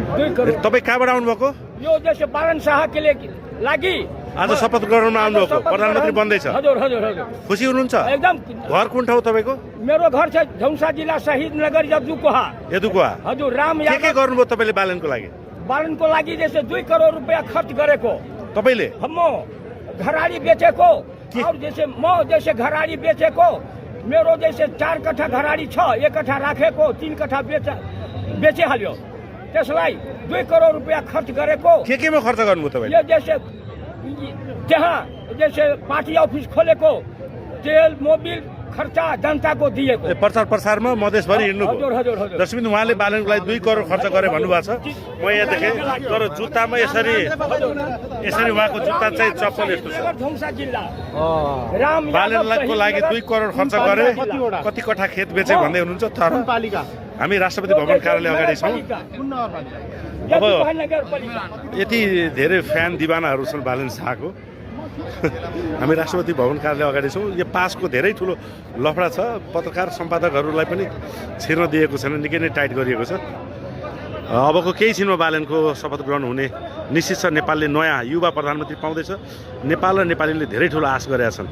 2 करोड तपाईँ कहाँबाट आउनुभएको यो जैसे बालन शाह के लागि आज शपथ ग्रहणमा आउनुभएको प्रधानमन्त्री बन्दैछ हजुर हजुर हजुर खुसी हुनुहुन्छ एकदम घर कुन ठाउँ तपाईँको मेरो घर छ झौसा जिल्ला शहीद नगर यदुकोहा यदुकोहा हजुर राम के यादव गर्नुभयो तपाईँले बालनको लागि बालनको लागि जैसे 2 करोड रुपैयाँ खर्च गरेको तपाईँले हम घराड़ी बेचेको और जैसे म जैसे घराड़ी बेचेको मेरो जैसे 4 कट्ठा घराड़ी छ 1 कट्ठा राखेको 3 कट्ठा बेचे हाल्यो त्यसलाई 2 करोड रुपैयाँ खर्च गरेको केमा खर्च गर्नुभयो तपाईँले यो जैसे जहाँ जैसे पार्टी ऑफिस खोलेको तेल मोबिल खर्चा जनताको दिएको प्रचार प्रसारमा मधेसभरि हिँड्नु हजुर हजुर हजुर दशमी उहाँले बालनको लागि 2 करोड खर्च गरे भन्नुभएको छ म यहाँ देखेँ तर जुत्तामा यसरी उहाँको जुत्ता चाहिँ चप्पल यस्तो छ झौसा जिल्ला राम बालनको लागि 2 करोड खर्च गरे कति कट्ठा खेत बेचे भन्दै हुनुहुन्छ तर हामी राष्ट्रपति भवन कार्यालय अगाडि छौँ अब यति धेरै फ्यान दिवानाहरू छन् बालन शाहको हामी राष्ट्रपति भवन कार्यालय अगाडि छौँ यो पासको धेरै ठुलो लफडा छ पत्रकार सम्पादकहरूलाई पनि छिर्न दिएको छैन निकै नै टाइट गरिएको छ अबको केही छिनमा बालनको शपथ ग्रहण हुने निश्चित छ नेपालले नयाँ युवा प्रधानमन्त्री पाउँदैछ नेपाल र नेपालीले धेरै ठुलो आश गरेका छन्